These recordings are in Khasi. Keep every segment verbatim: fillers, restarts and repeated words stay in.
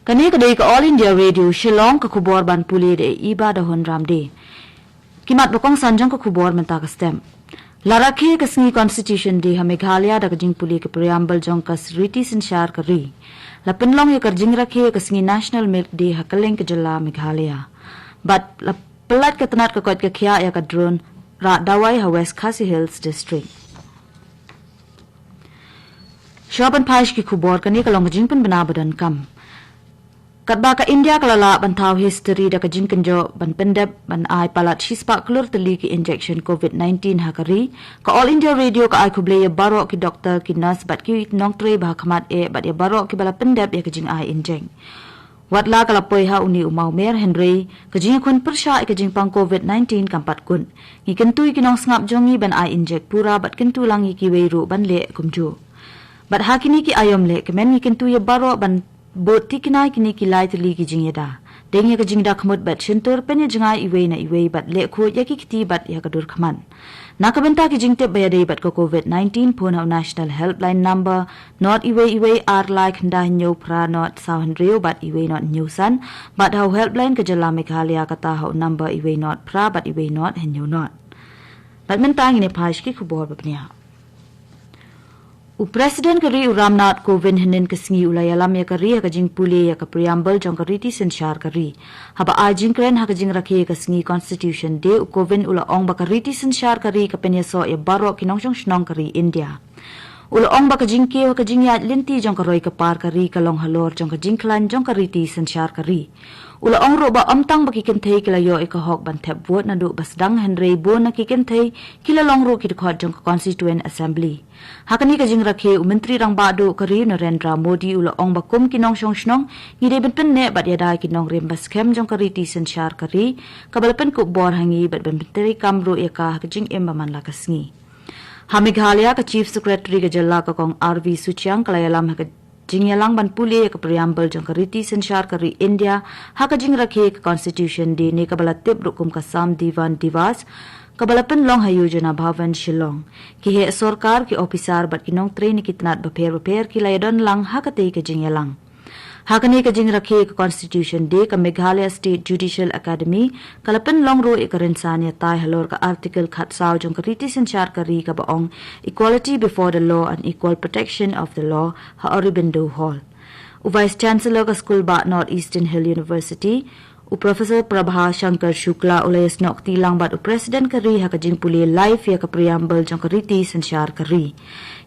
Kane ka dei ka All India Radio Shillong, ka khubor ban pule da Iba da Honram Day. Ki mat ba kongsan jong ka khubor mynta ka step. La rakhe ka sngi Constitution Day ha Meghalaya da ka jingpule ka preamble jong ka riti synshar ka ri. La pynlong ïa ka jingrakhe ka sngi National Milk Day ha kylleng ka jylla Meghalaya. Bad la pyllait ka tnat ka koit ka khiah ïa ka drone rah dawai ha West Khasi Hills District. Shuwa ban phai sha ki khubor, kane ka long ka jingpynbna ba donkam. Katba ka India ka la lah ban thaw history da ka jingkynjoh ban pyndep ban ai palat shispah klur tylli ki injection COVID nineteen ha ka ri, ka All India Radio ka ai khublei ïa baroh ki doktor, ki nurse bad ki nongtrei ba ha khmat eh bad ïa baroh kiba la pyndep ïa ka jingai injek. Watla ka la poi ha une u mawmer, hynrei ka jingïakhun pyrshah ïa ka jingpang COVID nineteen kam pat kut. Ngi kyntu ïa ki nongsngap jong ngi ban ai injek pura bad kyntu lang ïa kiwei ruh ban leh kumjuh. Bad ha kine ki aïom leh kmen ngi kyntu ïa baroh ban bud tikna ïa kine ki lai tylli ki jingïada. Deng ïa ka jingdakhmut bad shyntur, pynïajngai iwei na iwei bad leh khuid ïa ki kti bad ïa ka dur khmat. Na ka bynta ki jingtip ba ïadei bad ka COVID nineteen, phone ha u National Helpline number not iwei iwei ar lai khyndai hynñiew phra not saw hynriew bad iwei not hynñiew san, bad ha u helpline ka jylla Meghalaya kata ha u number iwei not phra bad iwei not hynñiew not. Bad mynta ngin ïa phai sha ki khubor ba bniah. U President ka ri u Ramnath Kovind hynnin ka sngi u la ïalam ïa ka ri ha ka jingpule ïa ka preamble jong ka riti synshar ka ri. Haba ai jingkren ha ka jingrakhe ka sngi Constitution Day, u Kovind u la ong ba ka riti synshar ka ri ka pynïasoh ïa baroh ki nongshong shnong ka ri India. U la ong ba ka jingkiew ha ka jingïaid lynti jong ka roi ka par ka ri ka long halor jong ka jingkhlaiñ jong ka riti synshar ka ri. U la ong ruh ba ym tang ba ki kynthei ki la ïoh ïa ka hok ban thep vote naduh ba sdang, hynrei bun na ki kynthei ki la long ruh ki dkhot jong ka Constituent Assembly. Ha kane ka jingrakhe, u Myntri Rangbah Duh ka ri u Narendra Modi u la ong ba kum ki nongshong shnong ngi dei ban pynneh bad ïada ïa ki nongrim ba skhem jong ka riti synshar ka ri, kaba la pynkup bor ha ngi bad ban pyntreikam ruh ïa ka ha ka jingim ba man la ka sngi. Ha Meghalaya, ka Chief Secretary ka jylla ka Kong R V Suchiang ka la ïalam ha ka jingïalang ban pule ïa ka preamble jong ka riti synshar ka ri India ha ka jingrakhe ka Constitution Day ne kaba la tip ruh kum ka Samdiwan Diwas, kaba la pynlong ha Yojana Bhavan Shillong. Ki heh sorkar, ki ophisar bad ki nongtrei na ki tnat bapher bapher ki la ïadon lang ha katei ka jingïalang. Ha kane ka jingrakhe ka Constitution Day, ka Meghalaya State Judicial Academy ka la pynlong ruh ïa ka rynsan ïatai halor ka Article khatsaw jong ka riti synshar ka ri kaba ong Equality before the law and equal protection of the law ha Aurobindo Hall. U Vice Chancellor ka Skul Bah North Eastern Hill University, u Professor Prabha Shankar Shukla u la ïasnoh kti lang bad u President ka ri ha ka jingpule live ïa ka preamble jong ka riti synshar ka ri.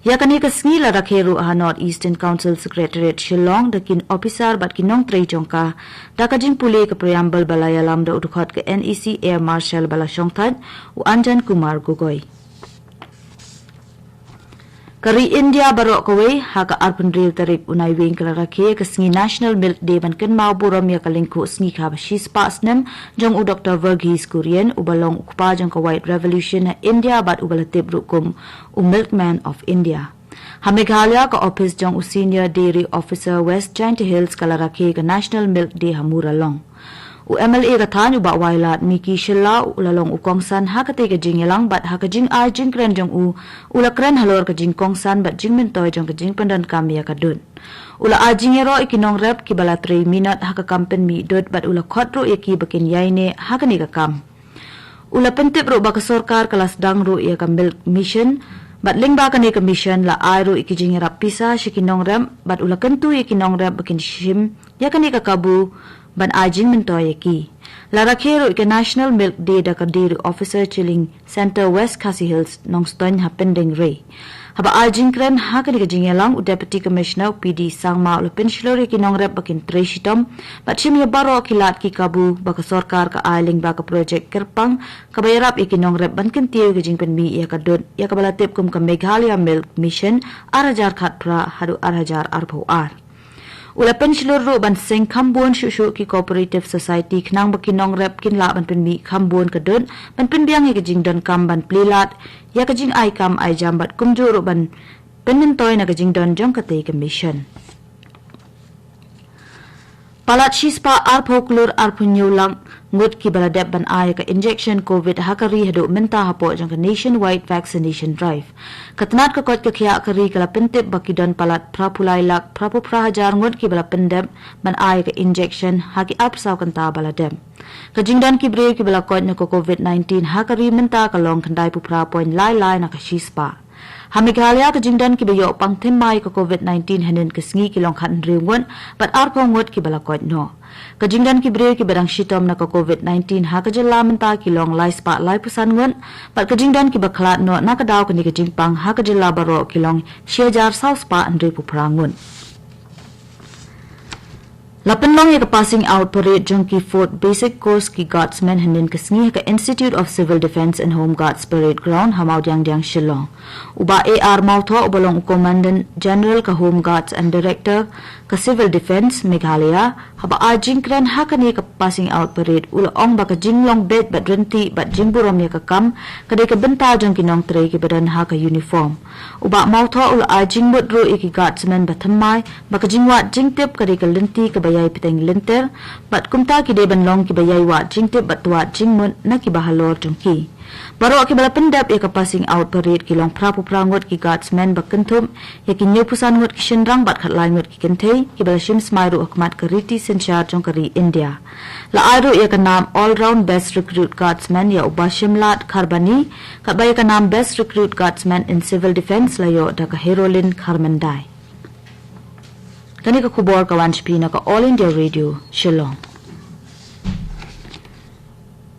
Ïa kane ka sngi la rakhe ruh ha North Eastern Council Secretariat Shillong da ki ophisar bad ki nongtrei jong ka, da ka jingpule ka preamble ba la ïalam da u dkhot ka NEC Air Marshal ba la shongthait, u Anjan Kumar Gogoi. Ka ri India baroh kawei, ha ka arphew hynriew tarik u Naiwieng ka la rakhe ka sngi National Milk Day ban kynmaw burom ïa ka lyngkhuh sngi kaba shispah snem jong u Doktor Verghese Kurien, uba long u kpa jong ka White Revolution ha India bad uba la tip ruh kum u Milkman of India. Ha Meghalaya, ka ophis jong u Senior Dairy Officer West Jaintia Hills ka la rakhe ka National Milk Day ha Muralong. U MLA ka thaiñ, u Bah Wailadmiki Shylla, u la long u kongsan ha katei ka jingïalang bad ha ka jingai jingkren jong u, u la kren halor ka jingkongsan bad jingmyntoi jong ka jingpyndonkam ïa ka dud. U la ai jingïaroh ïa ki nongrep kiba la trei minot ha ka kam pynmih dud bad u la khot ruh ïa ki ba kin ïaineh ha kane ka kam. U la pyntip ruh ba ka sorkar ka la sdang ruh ïa ka Milk Mission, bad lyngba kane ka mission la ai ruh ïa ki jingïarap pisa sha ki nongrep, bad u la kyntu ïa ki nongrep ba kin shim ïa kane ka kabu ban ai jingmyntoi ïa ki. La rakhe ruh ïa ka National Milk Day da ka Dairy Officer Chilling Centre, West Khasi Hills, Nongstoiñ ha Pyndengrei. Haba ai jingkren ha kane ka jingïalang, u Deputy Commissioner, u P D Sangma, u la pynshlur ïa ki nongrep ba kin trei shitom bad shim ïa baroh ki lad ki kabu ba ka sorkar ka ai lyngba ka projek kyrpang kaba ïarap ïa ki nongrep ban kyntiew ïa ka jingpynmih ïa ka dud, ïa kaba la tip kum ka Meghalaya Milk Mission, ar hajar khatphra haduh ar hajar arphew ar. U la pynshlur ruh ban seng kham bun shuh shuh ki cooperative society khnang ba ki nongrep kin lah ban pynmih kham bun ka dud, ban pynbiang ïa ka jingdonkam ban plie lad ïa ka jingai kam ai jam bad kumjuh ruh ban pynmyntoi na ka jingdon jong katei ka mission. Palat shispah arphew klur arphew hynñiew lak ngut kiba la dep ban ai ka injection covid ha ka ri haduh mynta hapoh jong ka nationwide vaccination drive. Ka tnat ka koit ka khiah ka ri ka la pyntip ba ki don palat phraphew lai lak phraphew phra hajar ngut kiba la pyndep ban ai ka injection ha ki arphew saw kynta ba la dep. Ka jingdon ki briew kiba la koit na ka covid nineteen ha ka ri mynta ka long khyndai phew phra point lai lai na ka shispah. Ha Meghalaya ka jingdon kiba ïoh pang thymmai ka covid nineteen hynnin ka sngi ki long khathynriew ngut bad arphew ngut kiba la koit noh. Ka jingdon ki briew kiba dang shitom na ka covid nineteen ha ka jylla mynta ki long lai spah lai phew san ngut bad ka jingdon kiba khlad noh na ka daw kane ka jingpang ha ka jylla baroh ki long shi hajar saw spah hynriew phew phra ngut. La pynlong ïa ka passing out parade jong ki fourth basic course ki guardsmen hynnin ka sngi ha ka Institute of Civil Defence and Home Guards Parade Ground ha Mawdiangdiang, Shillong. U Bah A R Mawthoh uba long u Commandant General ka Home Guards and Director ka Civil Defence Meghalaya, haba ai jingkren ha kane ka passing out parade u la ong ba ka jinglong beit bad ryntih bad jingburom ïa ka kam ka dei ka bynta jong ki nongtrei kiba don ha ka uniform. U Bah Mawthoh u la ai jingmut ruh ïa ki guardsmen ba thymmai ba ka jingwad jingtip ka dei ka lynti kaba ïai bteng lynter bad kumta ki dei ban long kiba ïai wad jingtip bad wad jingmut na kiba halor jong ki. Baroh kiba la pyndep ïa ka passing out parade ki long phraphew phra ngut ki guardsmen ba kynthup ïa ki hynñiewphew san ngut ki shynrang bad khatlai ngut ki kynthei kiba la shim smai ruh ha khmat ka riti synshar jong ka ri India. La ai ruh ïa ka nam All Round Best Recruit Guardsman ïa u Bah Shimlad Kharbani, katba ïa ka nam Best Recruit Guardsman in Civil Defence la ïoh da ka Herolin Kharmyndai. Kane ka khubor ka wan sha phi na ka All India Radio, Shillong.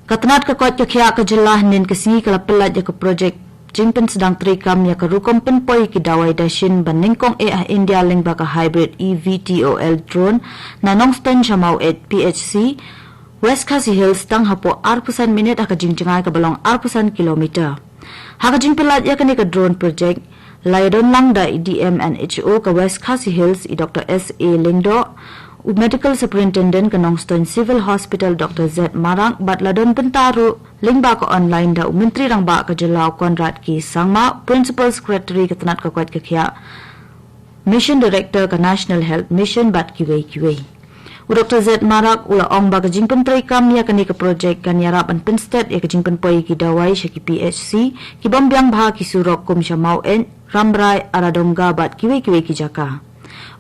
Ka tnat ka koit ka khiah ka jylla hynnin ka sngi ka la pyllait ïa ka projek jingpynsdang treikam ïa ka rukom pynpoi ki dawai dashin ba nyngkong eh ha India lyngba ka hybrid E V T O L drone na Nongstoiñ sha Maweit P H C, West Khasi Hills tang hapoh arphew san minit ha ka jingjngai kaba long arphew san kilometer. Ha ka jingpyllait ïa kane ka drone project, la ïadon lang da i D M and H O ka West Khasi Hills i Doctor S A Lyngdoh, u Medical Superintendent ka Nongstoiñ Civil Hospital Doctor Z Marak, bad la don bynta ruh lyngba ka online da u Myntri Rangbah ka jylla u Conrad K Sangma, Principal Secretary ka tnat ka koit ka khiah, Mission Director ka National Health Mission bad kiwei kiwei. U Doctor Z Marak u la ong ba ka jingpyntreikam ïa kane ka projek kan ïarap ban pynstet ïa ka jingpynpoi ki dawai sha ki P H C ki bym biang bha ki surok kum sha Maweit, Rambrai, Aradonga bad kiwei kiwei ki jaka.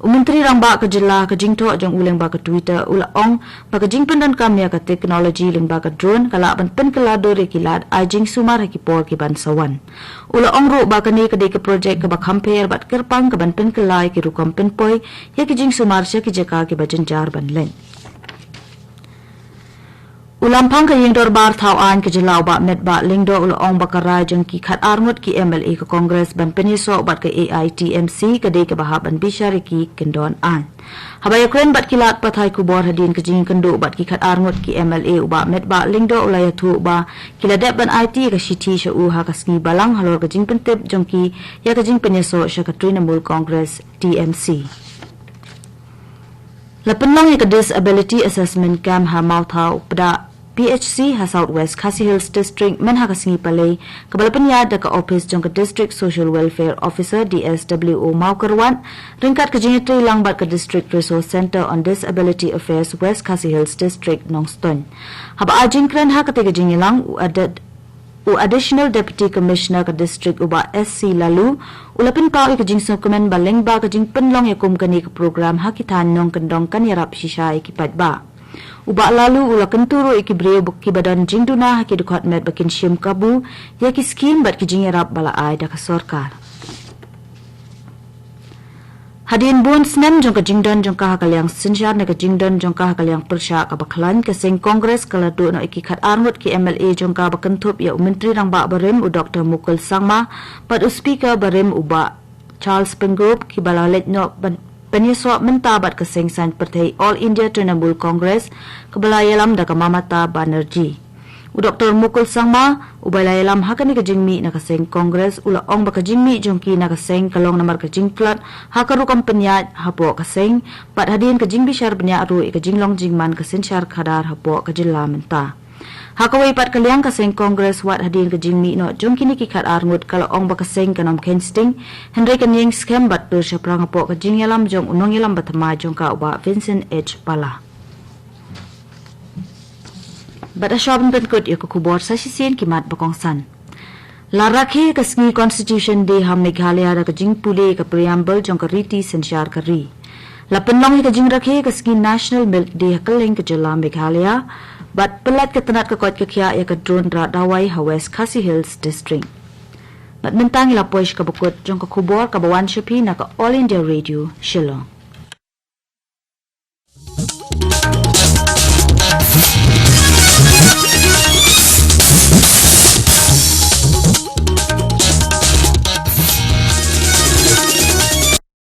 U Myntri Rangbah ka jylla ka jingthoh jong u lyngba ka Twitter u la ong ba ka jingpyndonkam ïa ka technology lyngba ka drone ka lah ban pynkylla dur ïa ki lad ai jingsumar ha ki por ki ban sa wan. U la ong ruh ba kane ka dei ka projek kaba kham pher bad kyrpang kaban pynkylla ïa ki rukom pynpoi ïa ki jingsumar sha ki jaka kiba jynjar ban leit. U Lamphang ka Ïing Dorbar Thaw Aiñ ka jylla u Bah Metbah Lyngdoh u la ong ba ka rai jong ki khatar ngut ki M L A ka Congress ban pynïasoh bad ka A I T M C ka dei kaba hap ban bishar ïa ki kyndon aiñ. Haba ïakren bad ki lad pathai khubor hadien ka jingïakynduh bad ki khatar ngut ki M L A u Bah Metbah Lyngdoh u la ïathuh ba ki la dep ban aiti ïa ka shithi sha u ha ka sngi Balang halor ka jingpyntip jong ki ïa ka jingpynïasoh sha ka Trinamool Congress T M C. La pynlong ïa ka Disability Assessment Camp ha Mawthaw Pdah P H C ha South West Khasi Hills District mynha ka sngi Palei, kaba la pynïaid da ka ophis jong ka District Social Welfare Officer, D S W O, Mawkyrwat, ryngkat ka jingïatreilang bad ka District Resource Centre on Disability Affairs West Khasi Hills District, Nongstoiñ. Haba ai jingkren ha katei ka jingïalang, u Additional Deputy Commissioner ka District u Bah S C Laloo u la pynpaw ïa ka jingsngewkmen ba lyngba ka jingpynlong ïa kum kane ka program ha ki thaiñ nongkyndong kan ïarap shisha ïa ki paidbah. U Bah Laloo u la kyntu ruh ïa ki briew kiba don jingduna ha ki dkhot met ba kin shim kabu ïa ki skhim bad ki jingïarap ba la ai da ka sorkar. Hadien bun snem jong ka jingdon jong ka ha ka liang synshar ne ka jingdon jong ka ha ka liang pyrshah kaba khlaiñ, ka seng Congress ka la duh noh ïa ki khatar ngut ki M L A jong ka ba kynthup ïa u Myntri Rangbah barim u Doctor Mukul Sangma bad u Speaker barim u Bah Charles Pyngrope kiba la leit noh ban pynïasoh mynta bad ka seng saiñ pyrthei All India Trinamool Congress kaba la ïalam da ka Mamata Banerjee. U Doctor Mukul Sangma uba la ïalam ha kane ka jingmih na ka seng Congress u la ong ba ka jingmih jong ki na ka seng ka long namar ka jingtlot ha ka rukom pynïaid hapoh ka seng bad hadien ka jingbishar bniah ruh ïa ka jinglong jingman ka synshar khadar hapoh ka jylla mynta. Ha kawei pat ka liang, ka seng Congress wat hadien ka jingmih noh jong kine ki khatar ngut ka la ong ba ka seng kan ym kheiñ sting, hynrei kan ïeng skhem bad tur shaphrang hapoh ka jingïalam jong u nongïalam ba thymmai jong ka u Bah Vincent H Pala. Bad hashwa ban pynkut ïa ka khubor sa shisien ki mat ba kongsan. La rakhe ka sngi Constitution Day ha Meghalaya da ka jingpule ka preamble jong ka riti synshar ka ri. La pynlong ïa ka jingrakhe ka sngi National Milk Day ha kylleng ka jylla Meghalaya. Bad pyllait ka tnat ka koit ka khiah ïa ka drone rah dawai ha West Khasi Hills District. Bad mynta ngi la poi sha kaba kut jong ka khubor kaba wan sha phi na ka All India Radio Shillong.